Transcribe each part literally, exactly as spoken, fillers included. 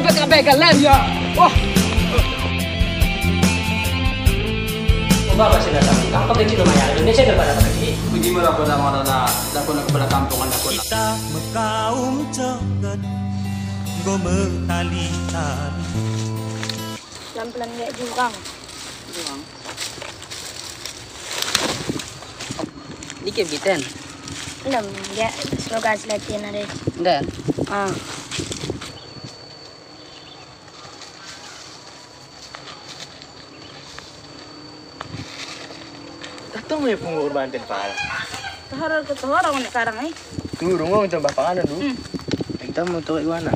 Bèk-bèk galak ya. Wah. Ubah bahasa Indonesia. Kamu pakai cina maya. Indonesia nggak pada pakai cina. Bagaimana pada mana dah dah kena kepala kampung anda kena. Kita meukaum cokot, goe meutali-tali. Pelan-pelan gèt jurang. Jurang. Dikit biten. Ndam, gèt slogan silatin ada. Ndam. Ah. Datang lé punggok urban teh pal. Tahara ke tahara ngon sekarang eh. Tu rungong macam bapak anak tu. Hmm. Kita mau turun ke mana?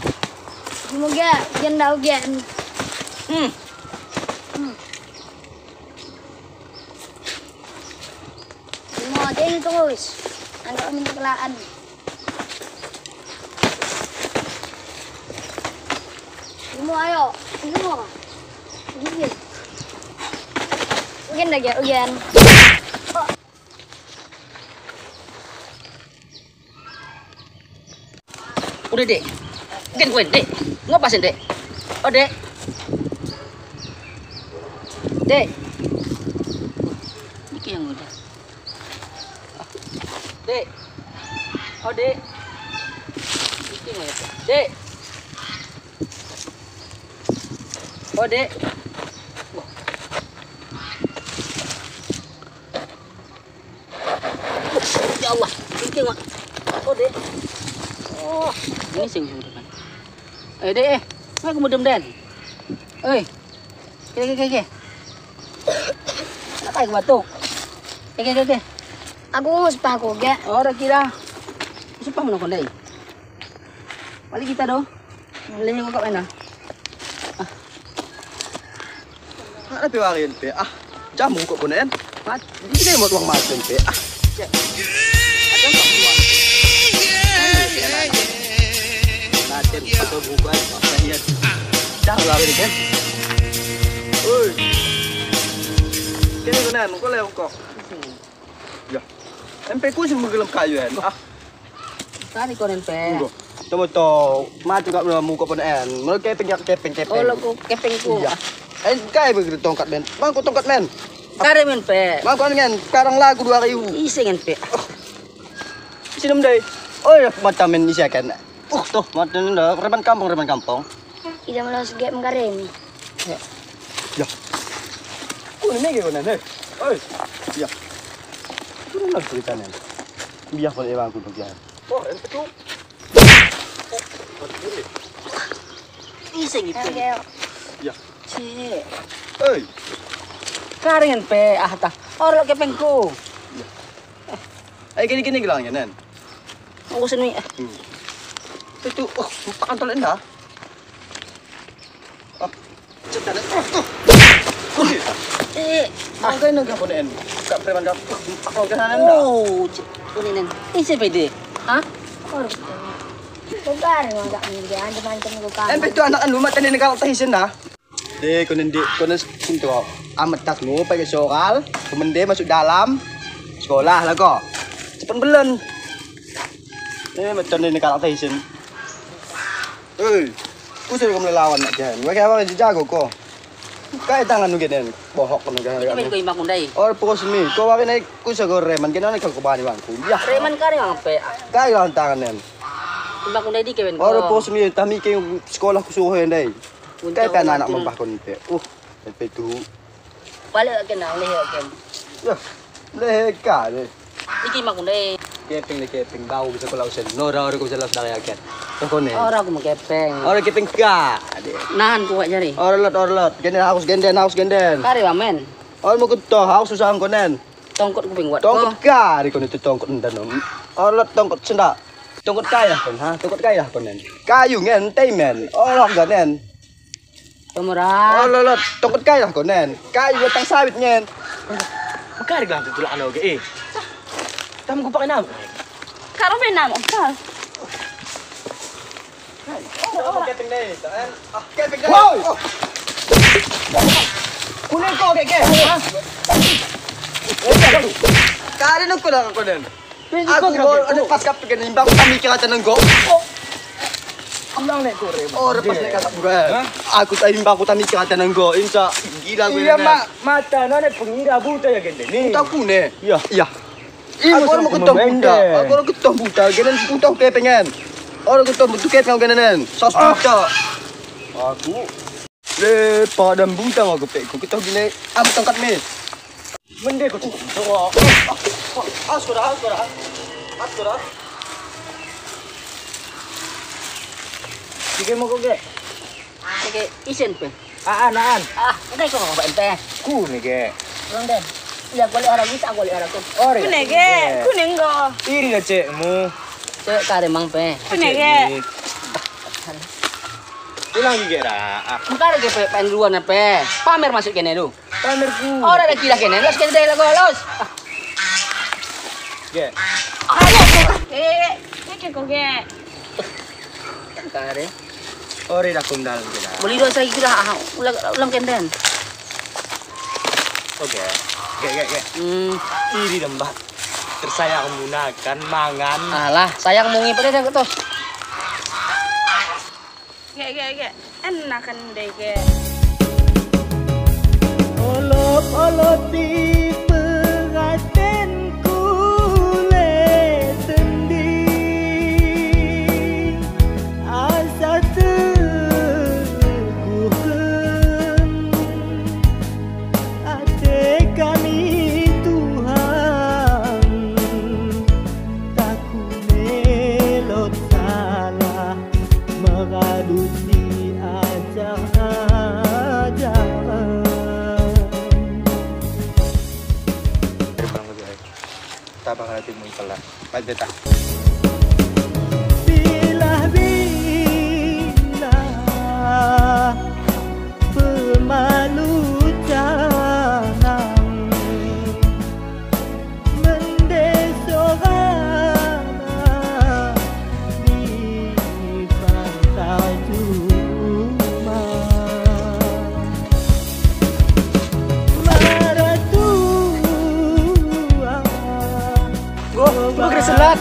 Semoga janda ujian. Hmm. Hmm. Lima deng terus. Anak minta kelaan. Lima ayo. Lima. Gigit. Ujian dah gèt, ujian. Udah, Dek. Gen kuen, Dek. Ngapa sih, Dek? Oh, Dek. Dek. Ini yang udah. Dek. Oh, Dek. Ini yang udah. Dek. Oh, Dek. Wah. Ya Allah, penting, Mak. Oh, deh. Oh, ini sing sing depan. Eh, deh, eh. Mai aku mudem den. Oi. Oke, oke, oke. Nak kai ke batuk? Oke, oke, oke. Aku sepah aku, gak. Oh, dah kira. Sepah mana kau, deh? Balik kita, doh. Leh ngokap mana? Ah. Hak tapi warin pe. Ah, jamu kok pun en. Mat, ini mau tuang macam pe. Ah. Cek. Ada tak tuang? Nanti atau bukan makanya. Dah lah ini kan. Oi. Kini kena kok leh kok. Ya. Em pe ku sih menggelem kayu en. Ah. Tadi konen pe. Tunggu. Tunggu to. Maju kat belum muka pun en. Melo kepeng, kepeng, kepeng. Oh, lo ku kepeng ku. Iya. Eh, kai begitu tongkat men. Bang, ku tongkat men. Kare men pe. Bang, ku ngen. Sekarang lagu dua ribu. Isi ngen pe. Isi nem deh. Oh, ya, mata men isi akan. Uh, tuh, mata ni dah. Reban kampung, reban kampung. Ida malah segek mengkare ni. Ya. Ya. Kau ni mega kau ni, hei. Oi. Ya. Turun lah cerita ni. Biar kau lewat aku tu, biar. Oh, yang tu. Ih, seng itu. Ya. Cek. Oi. Karingan pe, ah, tah. Orang ke pengku. Ya. Eh, gini-gini gelang ya, Nen. Oh, sini. Hmm. Itu, oh, empat kantol indah. Ah, cepat dah. Oh, oh. Eh, ah, kau nak apa ni? Kak preman kau. Kau ke sana dah? Oh, cik. Ini nen. Ini siapa dia? Hah? Bukan, enggak, enggak, ada macam bukan. Eh, betul anak anu mata ni kalau tahi sini dah. Deh, kau nanti, kau nanti sinto. Amat tas mu pakai soral, kemudian masuk dalam sekolah lah kau. Cepat belum. Eh, macam ni kalau tahi sini. Hei, ku suruh kamu lawan nak jalan. Bagi apa jago ko? Kai tangan nu geden, bohok nu geden. Ini main kau imbang kundai. Or pos mi, ko wae naik ku suruh reman geden ni kau kubani bang ku. Ya. Reman kari bang pe. Kai lawan tangan nen. Imbang kundai di kewen. Or pos mi, tami ke sekolah ku suruh ndai. Kai pe anak membah kon pe. Uh, pe tu. Balik akan nang leh akan. Ya. Leh ka deh. Niki mak kundai. Kepeng deh kepeng bau bisa kula usen. Nora ora ku jelas dari akan. Kau kone. Ora aku mau kepeng. Ora kepeng ka. Deh. Nahan kuat jari. Ora lot ora lot. Genden haus genden haus genden. Kari wamen. Ora mau keto haus susah konen. Tongkot kuping buat. Tongkot ka di konen tu tongkot endan. Ora lot tongkot sendak. Tongkot kaya kon ha. Tongkot kaya konen. Kayu ngen tei men. Ora ganen. Pemeran. Oh, lolot. Tongkot kai lah konen. Kai batang sawit nyen. Bukan dalam tu tulak anak ke eh. Tam ku pakai nama. Kak Romen nama kak. Kepeng deh, kan? Ah, kepeng deh. Wow. Kuning kau kek kek. Ha? Kau ada nak kau dah konen. Aku baru ada pas kap kena imbang kami kira tanah gok. Pulang naik korek. Oh, lepas naik kakak bukan. Hah? Aku tak imbang, aku tak mikir hati nanggo. Insya gila gue. Iya, mak, mata nana pengira buta ya gende ni. Buta aku ni. Iya. Iya. Aku orang ketong buta. Aku orang ketong buta. Genden buta aku pengen. Orang ketong buta kayak pengen genden. Sos buta. Aku. Le, padam buta aku pek. Ku ketong gini. Am tongkat ni. Mending kau tunggu. Tunggu. Ah, sudah, sudah. Ah, sudah. Tiga mau kau ke? Oke, isen pe. Ah, ah, naan. Ah, enggak kau apa ente? Ku ni ke? Belum deh. Ya, boleh orang bisa, boleh orang tu. Oh, ku ni ke? Ku ni enggak. Iri lah cekmu. Cek kare mang pe. Ku ni ke? Pulang juga dah. Ah. Bukan lagi pe, pen duluan pe. Pamer masuk kene tu. Pamer ku. Ora ada kilah kene, los kene dah lagu los. Ge. Eh, eh, eh, kau ge. Tangkar ya. Ore dah kundal kita. Beli dua saya kira ah, ulang ulang kenden. Oke. Ge, ge, ge. Hmm. Iri dembah. Tersayang muna kan mangan. Alah, sayang mungi pada saya tu. Gek, gek, gek. Enak kan deh, gek. Olop-olop di pengantin kulit sendi, asa teuguh kheun. Até kami Tuhan, takut melot salah, meuradusi ajar-ajaran. Tabang lagi, hai. Tabang lagi, mui pelan. Baik, beta. Bilah-bilah peumalu canang mendesora di pantai Tuban. Maratuah Goh, goh kena selat.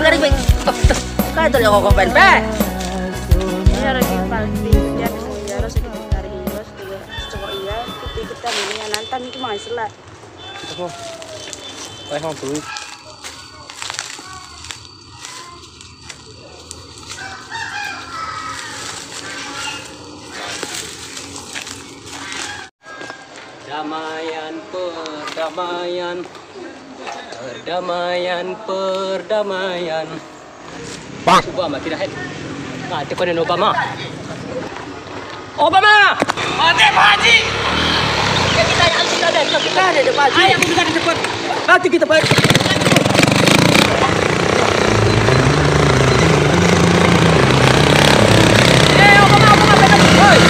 Bukan ribet. Kan itu yang kau pen, pe. Ini harus dipalting, ya, harus ditarik, harus dicokok, iya. Kita, kita ini yang nantang itu mah selat. Apa? Apa yang tu? Damaian, perdamaian, perdamaian, perdamaian. Bang. Cuba mati dah, eh. Ah, tekonan Obama. Obama! Mati, Pak Haji! Kita yang kita ada, kita ada, Pak Haji. Ayo, kita ada cepat. Mati kita, Pak Haji. Eh, Obama, Obama, Obama. Hoi.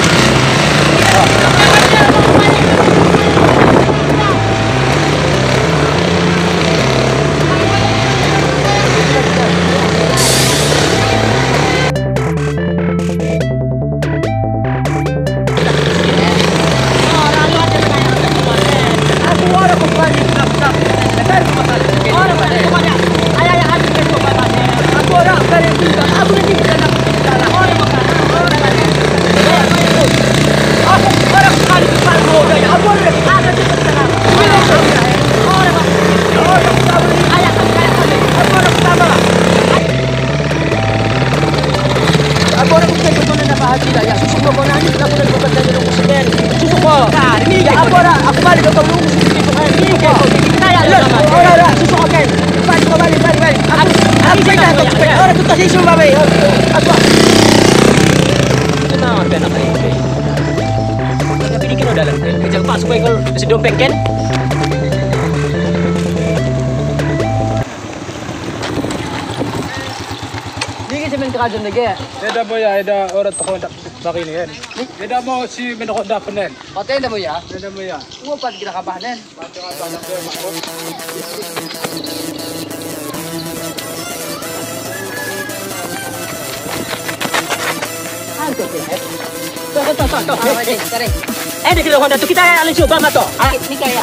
Aku orang bukan berguna dapat hati lah. Ya, susu kau kau nangis, aku dah bukan dari rumah sekian. Susu kau. Nah, ini aku orang, aku balik kau dulu, susu kau kan. Ini kau, ini kita ya. Orang, orang, susu kau kan. Balik kau balik, balik, balik. Aku, aku saya dah kau cepat. Orang tu kasih susu babai. Aku. Kenapa anak ini? Tapi ni kena dalam. Kerja lepas supaya kau sedang pengken. Ni ke semen kerajaan lagi? Eda boya, eda orang toko tak bagi ni kan. Eda mau si mendokok dah penen. Hotel dah boya? Eda boya. Dua empat kira kapah nen. Antuk ni, eh. Tuh, tuh, tuh, tuh, tuh. Ah, eh, eh, eh. Eh, dia kira Honda tu kita yang langsung bang atau? Ah, ni kaya.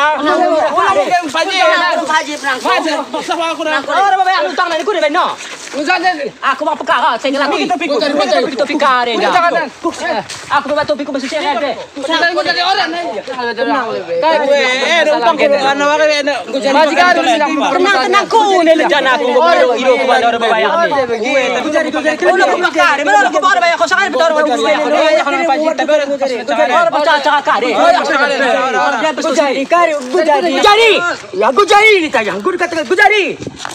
Pak Haji. Pak Haji, penang. Pak Haji, sama aku dah. Orang banyak utang nak ikut dia benar. Aku buat perkara, saya kena pergi. Kita pergi. Kita pergi. Aku buat topi ku masih sihat deh. Tenang, tenang, ku ni le jana ku, iro ku bala orang bayar ni. Udah ku bakar, mana orang bayar kau sangat betul orang bayar. Orang baca cakap deh. Gujari, kari, Gujari. Ya, Gujari ni tayang. Gujari kata Gujari.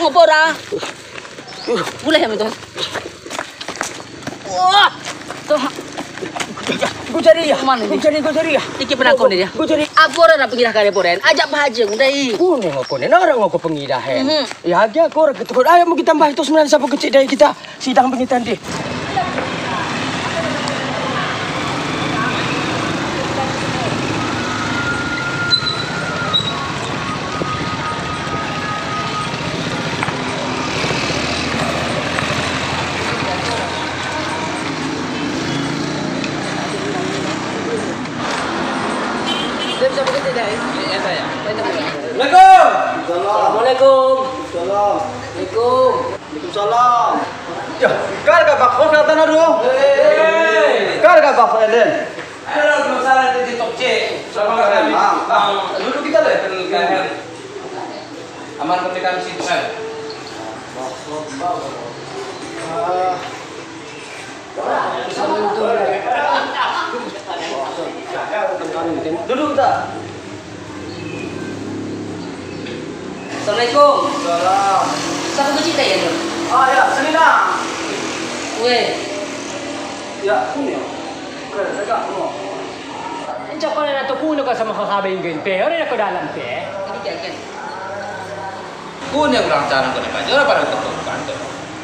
Ngon pora. Boleh ya, betul? Wah. Tuh. Gue cari ya. Mana ni? Gue cari, gue cari ya. Iki pernah kau ni ya. Gue cari. Apa orang nak pengidah kali poren? Ajak Pak Haji, udah i. Kau ni ngaku ni, orang ngaku pengidah, eh. Mhm. Ya, dia kau orang ketukut. Ayo, mau kita tambah itu sembilan siapa kecil dari kita. Sidang pengitan deh. Assalamualaikum. Assalamualaikum. Waalaikumsalam. Ya, kar ka bak kos na tanah dulu. Kar ka bak kos, Eden. Ayo, masalah di TikTok, cek. Sama kami. Bang, duduk kita deh. Aman, kami, kami sibuk, kan? Duduk tak? Assalamualaikum. Salam. Siapa kecil tak ya, Nur? Ah, ya, sini nak. Weh. Ya, sini. Oke, tegak semua. Encak kau nak tunggu nak sama sahabat ingin pe. Orang nak ke dalam pe. Ini dia kan. Kau ni orang cara kau nak belajar apa orang kau bukan tu?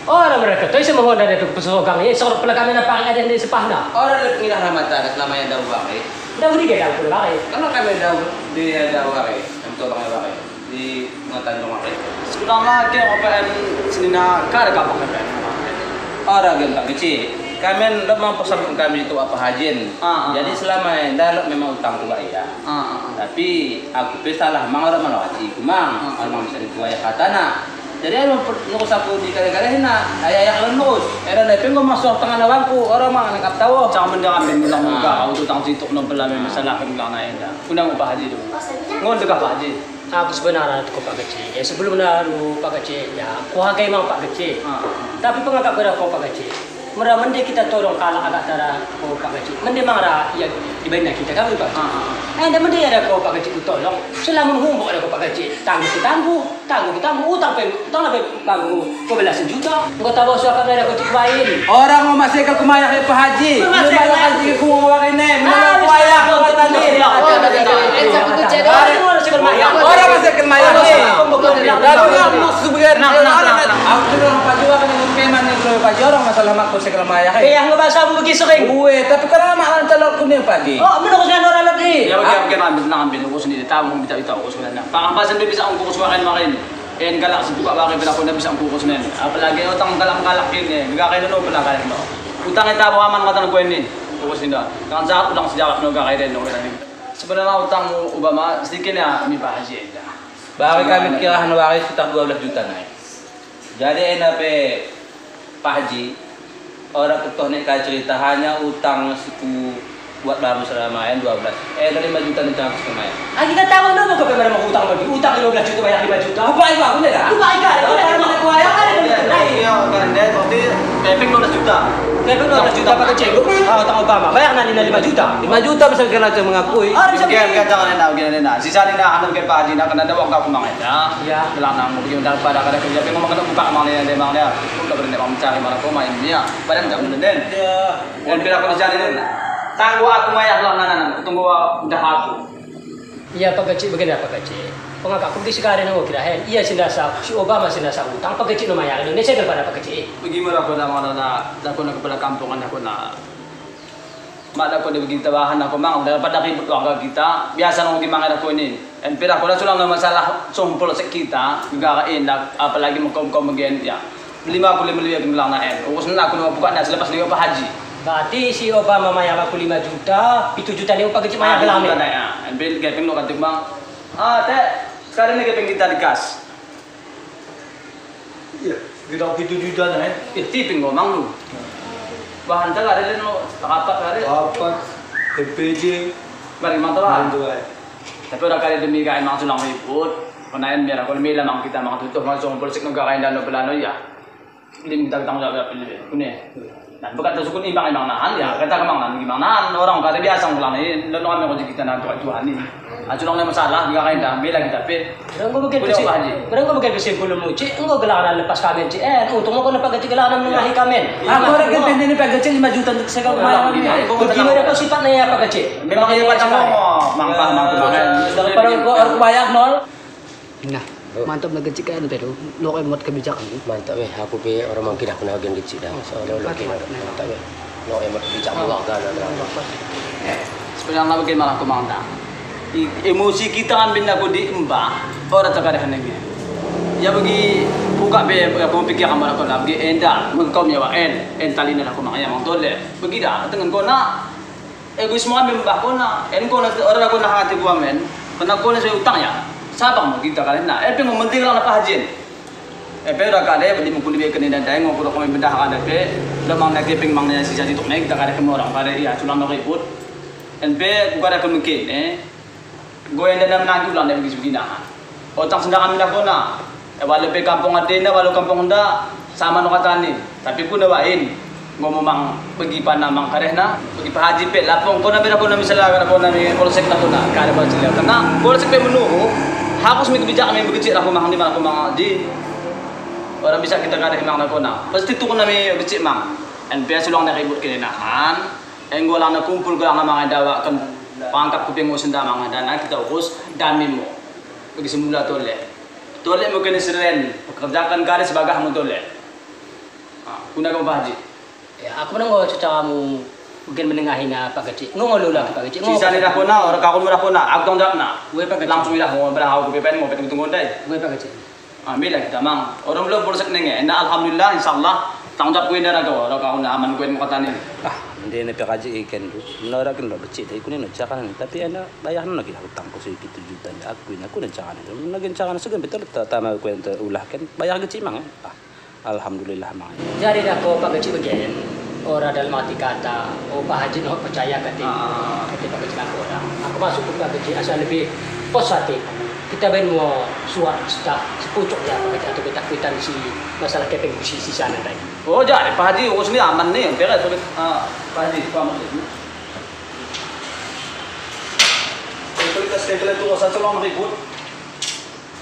Orang mereka tu semua orang dari tu pesogang ni. Seorang pula kami nampak ada di sepah nak. Orang dah pengilah rahmat Allah selama yang dah uang eh. Dah beri dia dah pun baik. Kalau kami dah dia dah uang eh, untuk orang yang baik di mengatakan rumah eh. Sebenarnya ke apa yang sini nak kar kau pakai? Orang yang tak kecil. Kami dah memang pesan kami tu apa hajin. Ah, ah, Jadi ah. selama yang dah memang utang tu baik ya. Ah, ah, ah. Tapi aku pe salah mang orang malah haji kumang. Ah. Orang bisa dibuat kata nak. Jadi, anu, pe-, nurus aku di kali-kali na, ayah-ayah kalian nurus. Era na penggo masuk tengah lawangku, orang mang nak tahu. Cang benda ambil bilang Ah. muka, aku tu tang situk enam belas masalah bilang na enda. Guna upah haji tu. Ngon dekat Pak Haji. Aku sebenarnya tu Pak Kecil. Ya, sebelum na lu Pak Kecil, ya, aku hargai mang Pak Kecil. Ah. Tapi pengangkat pada kau Pak Kecil. Meurah mending kita tolong kalak agak tara ko Pak Kecil. Mending mang ra ya dibanding kita kami Pak Kecil. Ah, ah, ah. Eh, dah mending ada ko Pak Kecil tolong. Selama humbok ada ko Pak Kecil. Tangguh kita tangguh, tangguh kita tangguh. Utang pen, utang lah pen tangguh. Kau belasan juta. Kau tahu suaka ada ko cik lain. Orang mau masih ke kumayah ya Pak Haji. Belum ada haji ke kumayah ini. Belum kumayah kau tadi. Orang masih ke kumayah ni. Lalu kamu sebenarnya. Nah, nah, nah, nah. Aku bilang Pak Haji, orang yang memang ni kalau Pak Haji orang masalah mak kau sekarang maya. Eh, yang ngebahas aku bagi sering. Weh, tapi kan mak orang calon kuning pagi. Oh, menurut saya orang lagi. Ya, oke, oke, ambil, nah, ambil, aku sendiri tahu, minta, minta, aku sebenarnya. Pak Abbas sendiri bisa aku, aku sebenarnya kemarin. En galak sebuka bagi pelaku dah bisa aku, aku sebenarnya. Apalagi utang galak-galak ini, negara ini no pernah kalian no. Utang kita bawa aman kata aku ini. Aku sini dah. Kan saat utang sejarah negara ini no kalian. Sebenarnya utang Obama sedikit ya, mi Pak Haji dah. Bagi kami kira hana waris sekitar dua belas juta naik. Jadi, eh, na pe Pak Haji, orang keutoh nek ka cerita hanya utang siku buat baru selama, eh, dua belas. Eh, na lima juta nek utang selama, eh. Ah, kita tahu dulu ke pernah utang bagi utang lima belas juta, bayar lima juta. Apa itu aku dah? Lupa ikan. Kalau ada mana kuaya, ada mana lain. Ya, kan dia waktu Kevin dua belas juta. Kevin dua belas juta pakai cek. Ah, utang Obama. Bayar nanti lima juta. Lima juta bisa kena macam mengakui. Ah, bisa Bukan, bukan, jangan enak, bukan enak. Sisa ni nak, anu, bukan Pak Haji, nak kena ada waktu aku mang, eh. Ya. Ya. Bilang nang mungkin daripada kada kerja, tapi ngomong kena buka mang ni, dia mang dia. Aku tak boleh nak mencari mana kau main ni, ya. Badan tak boleh, Den. Ya. Dan bila aku cari, Den. Tangguh aku mayah lah, nah, nah, nah. Tunggu udah aku. Iya, Pak Kecik, begini, Pak Kecik. Pengakak pergi sekarang nunggu kira hen. Iya, sindasa, si Obama sindasa utang, Pak Kecik lumayan. Indonesia daripada Pak Kecik. Bagaimana aku nak, mana nak, aku nak kepala kampung, anak aku nak. Mak dah kau dibagi tabahan aku mang, daripada ribut keluarga kita, biasa nang di mangai aku ini. Hampir aku dah sulang masalah sumpul sek kita, negara ini dah, apalagi mengkom-kom bagian dia. Lima puluh lima lebih aku bilang nak, eh. Urus nak aku lima puluh nak selepas dia Pak Haji. Berarti si Obama mayar aku lima juta, pitu juta ni upah kecil mayar Ah, gelang ni. Juta naik, ah. Hampir gepeng nak kata bang. Ah, teh, sekarang ni gepeng kita di kas. Iya, kita pitu juta nah, eh. Eh, ti ping ngomong lu. Bahan tak ada lain lo, rapat ada. Rapat, M P J. Balik mata lah. Bantu, eh. Tapi udah kali demi kain mang sulang ribut, peunaen biar aku demi lamang kita mang tutuh langsung polsek negara yang dalam belano ya. Lim kita tanggung jawab lebih. Kune. Dan bukan tersukun imang imang nahan ya, kata kemang nahan imang nahan orang kada biasa ulang ni, lalu kami rezeki kita nahan Tuhan Tuhan ni. Ah, sulang ni masalah negara yang dah bela kita pe. Barang kau bukan Boleh kecil. Apa, Haji? Barang kau bukan kecil belum lucik, engkau gelaran lepas kamen cik. Eh, untung kau dapat kecil gelaran menengahi kamen. Aku ada kan tenda ni pakai kecil lima juta untuk segala Boleh, kemarin. Boleh. Bagaimana kau sifatnya ya Pak Kecil? Memang dia macam ngomong, mang pah mang tu mang. Kalau pada kau aku bayar nol. Nah, mantap nak kecil kan tadi. Lo emot kebijakan. Mantap eh, aku pe orang mangkirah pernah gen kecil dah. Soalnya lo kira mantap eh. Lo emot kebijakan buah kan. Sebenarnya bagaimana aku mang dah? I- Emosi kita ambil nak di embah. Orang tak ada hendak. Ya bagi buka be aku fikir kamu aku nak bagi enda mengkau nyawa en en tali nak aku mang ya mang tole. Bagi dah dengan kau nak egois mau ambil embah kau nak en kau nak orang aku nak hati buah men. Kena kau nak saya utang ya. Siapa mau kita kalian nak? Eh, pengen menteri lah apa hajin. Eh, pe dah kade beli mukun lebih kena dan dai ngok udah kami bedah kan pe. Dah mang nak keping mang nasi jadi tu naik kita kade kena orang kade ya sulam nak ribut. En pe bukan ada mungkin eh. Goyang dan menantu lah nak bagi sugina. Otang sendangan minah kona. Eh, walau pe kampung ade na walau kampung enda sama nak kata ni. Tapi pun dah wain. Ngomong mang bagi pana mang kareh na, bagi Pak Haji pet lapong kona beda kona misalnya kada kona ni polsek na kona kada berhasil. Karena polsek pe menunggu harus mi kebijakan mi begecek lah kumang di mana kumang di. Orang bisa kita kada imang na kona. Pasti tu kona mi becek mang. En biasa ulang nak ribut kena nahan. En golang na kumpul golang na mangai dawa kan pangkap kuping ngusenda mangai dana kita urus dan mimo. Bagi semula tolek. Tolek mungkin seren pekerjakan kare sebagai mutolek. Ha, guna kau Pak Haji. Ya, aku menunggu secara mu mungkin menengahi na Pak Kecik. Ngomong dulu lah Pak Kecik. Sisa ni dah kona, orang kahun dah kona, aku tanggung jawab na. Weh Pak Kecik. Langsung dah mau berapa aku pipen mau pitung tunggu dai. Weh Pak Kecik. Ambil lah kita mang. Orang belum polsek nengah. Nah, alhamdulillah insyaallah tanggung jawab kuen dah kau. Orang kahun aman kuen kota ni. Ah, dia ni Pak Kecik ikan tu. Menara kan lo becik dari kuning nak cakap ni. Tapi anak bayar lagi hutang kau sedikit tujuh juta. Aku ni aku nak cakap ni. Lagi cakap ni segan betul tak tahu kuen tu ulah kan. Bayar kecik mang. Ah. Alhamdulillah, Mak. Jadi dah ko Pak Kecik bagian, orang dalam hati kata, oh Pak Haji noh percaya kata, kata Pak Kecik aku orang. Aku masuk ke Pak Kecik asal lebih pos hati. Kita ben mau suat sudah sepucuk ya Pak Kecik atau kita kwitansi masalah kepeng busi sisa nan tadi. Oh, jadi Pak Haji urus ni aman ni, beres. Ah, Pak Haji, apa maksudnya? Kalau kita stempel itu rasa tolong ribut.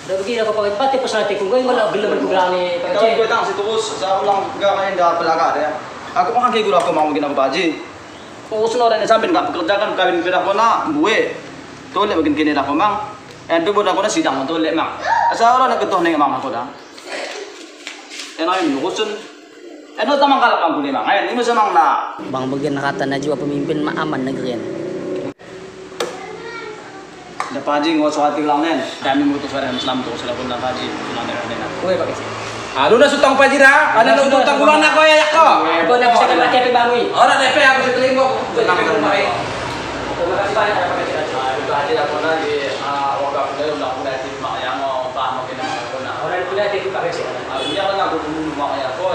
Dah bagi dah kau pakai pati personal tiku kau yang nak gelem berkurang ni Pak Cik. Kau tang situ bos, saya ulang pegang main dah pelagak dia. Aku makan kayak gula aku mau bikin apa Pak Haji. Oh, semua orang yang sampai nak pekerjakan kawin pindah kona, buat. Tolek bikin kini dah kona. Yang tu pun aku nak sidang tolek mang. Asal orang nak ketuh neng mang aku dah. Yang lain urusan. Eno tamang kalak kampung ni mang, eh, ni masa mang na. Bang bagian rata na jua pemimpin mak aman negeri ni. Dah Pak Haji ngau surat tilang nen. Kami mutus pada Islam tu sudah pun Pak Haji, pun ada nen. Weh Pak Kecik. Ah, lu dah sutang Pak Haji dah? Ada lu utang pulang nak kau ya kau. Kau dah bisa kena T P baru ni. Orang T P aku setelinggok. Terima kasih banyak Pak Kecik. Ah, Pak Haji dah pernah di ah, wakaf dia udah pernah di mak yang mau paham mungkin nak pernah. Orang pernah di Pak Kecik. Ah, dia kan aku dulu mak yang kau